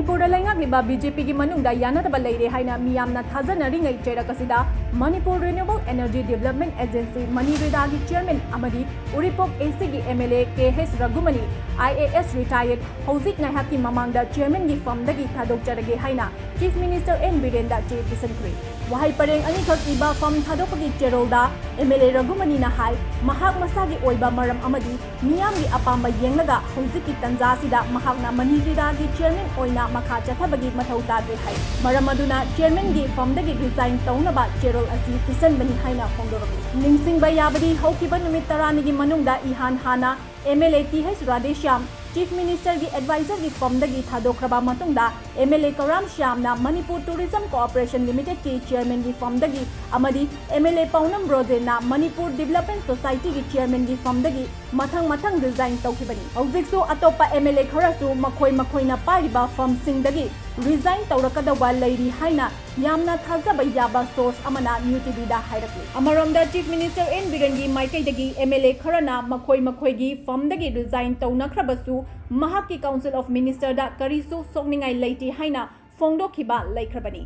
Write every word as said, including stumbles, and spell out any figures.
ꯃꯅꯤꯄꯨꯔꯗ ꯂꯩꯉꯥꯛꯂꯤꯕ B J ꯄꯤꯒꯤ ꯃꯅꯨꯡꯗ ꯌꯥꯅꯗꯕ ꯂꯩꯔꯦ ꯍꯥꯏꯅ ꯃꯤꯌꯥꯝꯅ ꯊꯥꯖꯅꯔꯤꯉꯩ ꯆꯩꯔꯛ ꯑꯁꯤꯗ Manipur renewable energy development agency, ꯃꯅꯤꯔꯤꯗꯥꯒꯤ ꯆꯤꯌꯔꯃꯦꯟ ꯑꯃꯗꯤ ꯎꯔꯤꯄꯣꯛ ꯑꯦ ꯁꯤꯒꯤ M L A K H ꯔꯘꯨꯃꯅꯤ, ꯑꯥꯏ ꯑꯦ ꯑꯦꯁ ꯔꯤꯇꯥꯌꯔ, ꯍꯧꯖꯤꯛ ꯉꯥꯏꯍꯥꯛꯀꯤ ꯃꯃꯥꯡꯗ ꯆꯤꯌꯔꯃꯦꯟꯒꯤ ꯐꯝꯗꯒꯤ ꯊꯥꯗꯣꯛꯆꯔꯒꯦ ꯍꯥꯏꯅ ꯆꯤꯐ ꯃꯤꯅꯤꯁꯇꯔ ꯑꯦꯟ ꯕꯤꯔꯦꯟꯗ ꯆꯦ ꯄꯤꯁꯤꯟꯈ꯭ꯔꯦ꯫ ꯋꯥꯍꯩ ꯄꯔꯦꯡ ꯑꯅꯤꯈꯛ ꯏꯕ ꯐꯝ ꯊꯥꯗꯣꯛꯄꯒꯤ ꯆꯦꯔꯣꯜꯗ ꯑꯦꯝ ꯑꯦꯜ ꯑꯦ ꯔꯘꯨꯃꯅꯤꯅ ꯍꯥꯏ, ꯃꯍꯥꯛ ꯃꯁꯥꯒꯤ ꯑꯣꯏꯕ ꯃꯔꯝ ꯑꯃꯗꯤ ꯃꯤꯌꯥꯝꯒꯤ ꯑꯄꯥꯝꯕ ꯌꯦꯡꯂꯒ ꯍꯧꯖꯤꯛꯀꯤ ꯇꯟꯖꯥꯁꯤꯗ ꯃꯍꯥꯛꯅ ꯃꯅꯤꯔꯤꯗꯥꯒꯤ ꯆꯤꯌꯔꯃꯦꯟ ꯑꯣꯏꯅ ꯃꯈꯥ ꯆꯠꯊꯕꯒꯤ ꯃꯊꯧ ꯇꯥꯗ꯭ꯔꯦ ꯍꯥꯏ꯫ ꯃꯔꯝ ꯑꯗꯨꯅ ꯆꯤꯌꯔꯃꯦꯟꯒꯤ ꯐꯝꯗꯒꯤ ꯔꯤꯖꯥꯏꯟ ꯇꯧꯅꯕ ꯆꯦꯔꯣꯜ ꯑꯁꯤ ꯄꯤꯁꯟꯕꯅꯤ ꯍꯥꯏꯅ ꯐꯣꯡꯗꯣꯔꯛꯂꯤ꯫ ꯅꯤꯡꯁꯤꯡꯕ ꯌꯥꯕꯗꯤ, ꯍꯧꯈꯤꯕ ꯅꯨꯃꯤꯠ ꯇꯔꯥꯅꯤꯒꯤ ꯃꯅꯨꯡꯗ ꯏꯍꯥꯟ ꯍꯥꯟꯅ M L A T H Radheshyam chief ꯃꯤꯅꯤꯁꯇꯔꯒꯤ ꯑꯦꯗꯚꯥꯏꯖꯔꯒꯤ ꯐꯝꯗꯒꯤ ꯊꯥꯗꯣꯛꯈ꯭ꯔꯕ ꯃꯇꯨꯡꯗ, ꯑꯦꯝ ꯑꯦꯜ ꯑꯦ ꯀꯔꯥꯝ ꯁ꯭ꯌꯥꯝꯅ ꯃꯅꯤꯄꯨꯔ ꯇꯨꯔꯤꯖꯝ ꯀꯣꯑꯣꯄꯔꯦꯁꯟ ꯂꯤꯃꯤꯇꯦꯗꯀꯤ ꯆꯤꯌꯔꯃꯦꯟꯒꯤ ꯐꯝꯗꯒꯤ ꯑꯃꯗꯤ ꯑꯦꯝ ꯑꯦꯜ ꯑꯦ ꯄꯥꯎꯅꯝ ꯕ꯭ꯔꯣꯖꯦꯟꯅ ꯃꯅꯤꯄꯨꯔ ꯗꯤꯕꯦꯂꯞꯃꯦꯟ ꯁꯣꯁꯥꯏꯇꯤꯒꯤ ꯆꯤꯌꯔꯃꯦꯟꯒꯤ ꯐꯝꯗꯒꯤ ꯃꯊꯪ ꯃꯊꯪ ꯔꯤꯖꯥꯏꯟ ꯇꯧꯈꯤꯕꯅꯤ꯫ ꯍꯧꯖꯤꯛꯁꯨ ꯑꯇꯣꯞꯄ ꯑꯦꯝ ꯑꯦꯜ ꯑꯦ ꯈꯔꯁꯨ ꯃꯈꯣꯏ ꯃꯈꯣꯏꯅ ꯄꯥꯏꯔꯤꯕ ꯐꯝꯁꯤꯡꯗꯒꯤ ꯔꯤꯖꯥꯏꯟ ꯇꯧꯔꯛꯀꯗꯧꯕ ꯂꯩꯔꯤ ꯍꯥꯏꯅ ꯌꯥꯝꯅ ꯊꯥꯖꯕ ꯌꯥꯕ ꯁꯣꯔꯁ ꯑꯃꯅ ꯅ꯭ꯌꯨ ꯇꯤ ꯚꯤꯗ ꯍꯥꯏꯔꯛꯂꯤ꯫ ꯑꯃꯔꯣꯝꯗ, ꯆꯤꯐ ꯃꯤꯅꯤꯁꯇꯔ ꯑꯦꯟ ꯕꯤꯔꯦꯟꯒꯤ ꯃꯥꯏꯀꯩꯗꯒꯤ ꯑꯦꯝ ꯑꯦꯜ ꯑꯦ ꯈꯔꯅ ꯃꯈꯣꯏ ꯃꯈꯣꯏꯒꯤ ꯐꯝꯗꯒꯤ ꯔꯤꯖꯥꯏꯟ ꯇꯧꯅꯈ꯭ꯔꯕꯁꯨ, ꯃꯍꯥꯛꯀꯤ ꯀꯥꯎꯟꯁꯤꯜ ꯑꯣꯐ ꯃꯤꯅꯤꯁꯇꯔꯗ ꯀꯔꯤꯁꯨ ꯁꯣꯛꯅꯤꯡꯉꯥꯏ ꯂꯩꯇꯦ ꯍꯥꯏꯅ ꯐꯣꯡꯗꯣꯛꯈꯤꯕ ꯂꯩꯈ꯭ꯔꯕꯅꯤ꯫